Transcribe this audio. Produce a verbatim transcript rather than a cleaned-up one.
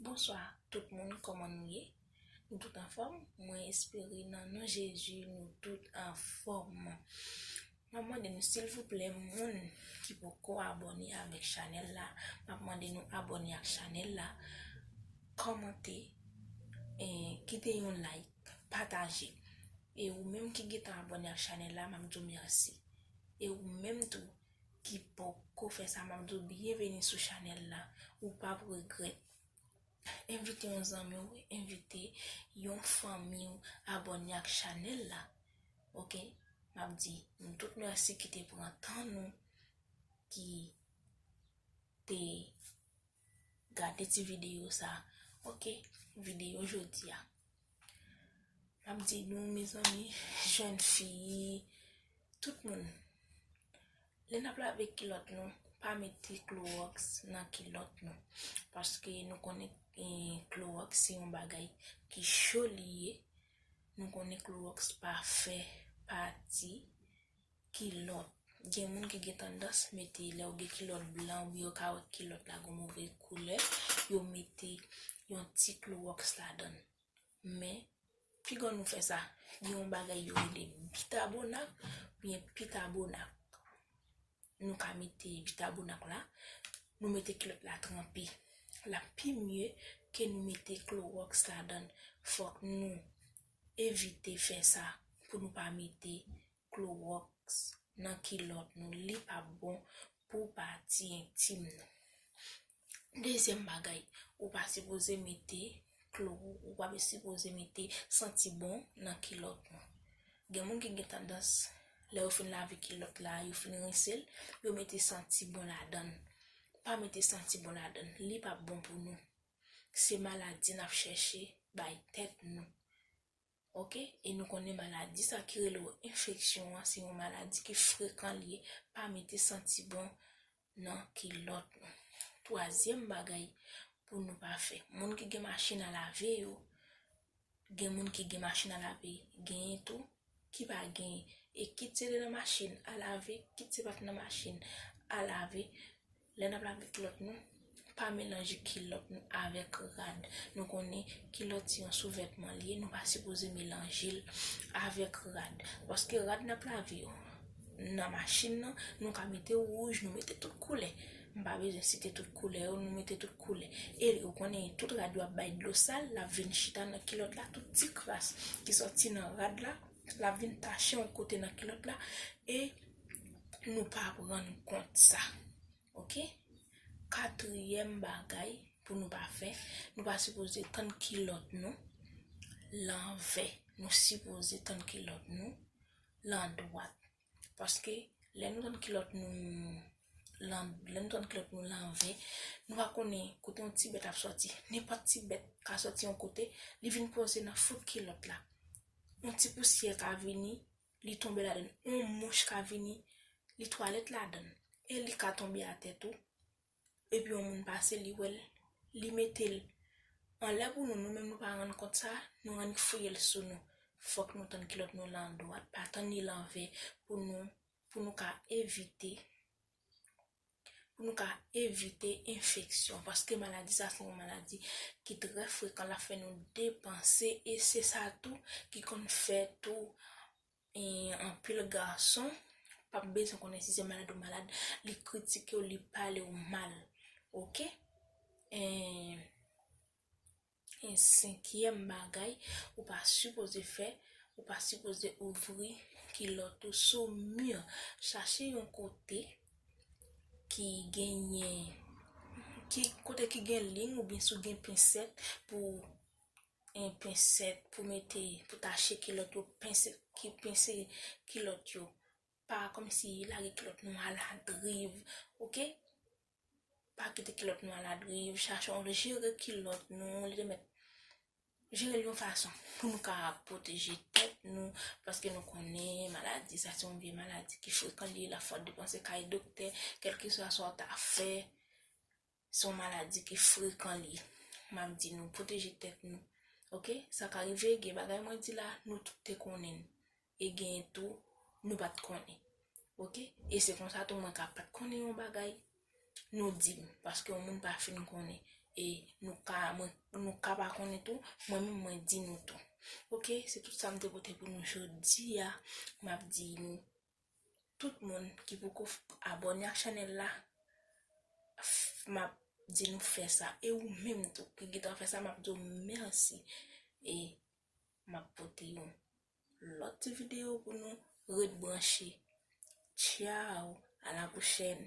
Bonswa tout moun, kòman nou ye? Nou tout anfòm? Mwen espere nan non Jezi nou tout anfòm. M ap mande nou silvouplè, moun ki poko abòne avèk chanèl la, m ap mande nou abòne ak chanèl la, kòmante, e kite yon like, pataje. E ou menm ki gentan abòne ak chanèl la, m ap di w mèsi. E ou menm tou ki poko fè sa, m ap di w byenveni sou chanèl la. Ou p ap regrèt. Envite yon zanmi w, envite yon fanmi w abòne ak chanèl la. Oke? M ap di nou tout mèsi ki te pran tan nou, ki te gade ti videyo sa. Oke? Videyo jodi a. M ap di nou, mezanmi, jèn fi, tout moun, lè n ap lave kilòt nou, pa mete klowòks nan kilòt nou. Paske nou konnen, eh, klowòks se yon bagay ki cho li ye. Nou konnen klowòks pa fè pati kilòt. Gen moun ki gen tandans mete, lè yo gen kilòt blan, oubyen yo ka wè kilòt la gon move koulè, yo mete yon ti klowòks ladan l. Men, piga nou fè sa, gen yon bagay yo rele bitabonak, oubyen pitabonak. Nou ka mete bitabonak la, nou mete kilòt la tranpe. L ap pi mye ke nou mete klowòks ladan l. Fòk nou evite fè sa pou nou pa mete klowòks nan kilòt nou. Li p ap bon pou pati entim nou. Dezyèm bagay, ou pa sipoze mete klo, ou pa sipoze mete santi bon nan kilòt nou. Gen moun ki gen tandans, lè yo fin lave kilòt la, yo fin rense l, yo mete santi bon ladan l. Pa mete santi bon ladan l, li p ap bon pou nou. Se maladi n ap chèche bay tèt nou. Oke? E nou konnen maladi sa ki rele w enfeksyon an, se yon maladi ki frekan li ye, pa mete santi bon nan kilòt nou. Twazyèm bagay pou nou pa fè, moun ki gen machin a lave yo, gen moun ki gen machin a lave, genyen tou ki pa genyen. E kit se te nan machin a lave, kit se pa t nan machin a lave, lè n ap lave kilòt nou, pa melanje kilòt nou avèk rad. Nou konnen kilòt se yon souvètman li ye, nou pa sipoze melanje l avèk rad. Paske rad n ap lave yo nan machin nan, nou ka mete wouj, nou mete tout koulè. M pa bezwen site tout koulè yo, nou mete tout koulè. E ou konnen tout rad yo ap bay dlo sal, l ap vin chita nan kilòt la, tout ti kras ki sòti nan rad la, l ap vin tache yon kote nan kilòt la, e nou pa ap rann kont sa. Oke? Katriyèm bagay pou nou pa fè, nou pa sipoze tann kilòt nou lanvè. Nou sipoze tann kilòt nou landwat. Paske lè nou tann kilòt nou lan, lè nou tann kilòt nou lanvè, nou pa konnen kote yon ti bèt ap sòti. Nenpòt ti bèt ka sòti yon kote, li vin poze nan fout kilòt la. Yon ti pousyè ka vini, li tonbe ladan l. Yon mouch ka vini, li twalèt ladan l. E li ka tonbe atè tou. Epi yon moun pase, li wè l, li mete l anlè pou nou, nou menm nou pa rann kont sa, nou annik fouye l sou nou. Fòk nou tann kilòt nou landwat, pa tann li lanvè pou nou, pou nou ka evite, pou nou ka evite enfeksyon. Paske maladi sa se yon maladi ki trè frekan, l ap fè nou depanse, e se sa tou ki konn fè tou, e anpil gason p ap bezwen konnen si se malad ou malad, li kritike w, li pale w mal. Oke? E, e senkyèm bagay, ou pa sipoze fè, ou pa sipoze ouvri kilòt ou sou mi. Chache yon kote ki genyen, ki, kote ki gen liy oubyen si w gen pensèt pou, en, pensèt pou mete, pou tache kilòt yo, pense, ki pense kilòt yo. Pa kòmsi lage kilòt nou aladriv, oke? Pa kite kilòt nou aladriv, chache yon jere kilòt nou, li te mèt jere l yon fason pou nou ka pwoteje tèt nou, paske nou konnen maladi sa se yon vye maladi ki frekan, li la fòt depanse kay doktè, kèlkeswa sa w ta fè, se yon maladi ki frekan li ye. M ap di nou, pwoteje tèt nou. Oke? Sa ka rive, gen bagay mwen di la, nou tout te konnen l. E genyen tou, nou pa t konnen. Oke? E se konsa tou, mwen ka pa t konnen yon bagay, nou di m, paske yon moun pa fin konnen. E nou ka, Mwen, nou ka pa konnen tou, mwen menm mwen di nou tou. Ok, se tout sa m te pote pou nou jodi a. M ap di nou, tout moun ki poko abòne ak chanèl la, m ap di nou fè sa. E ou menm tou ki gentan fè sa, m ap di w mèsi. E m ap pote yon lòt ti videyo pou nou. Ret branche. Tchaw, a la pwochèn.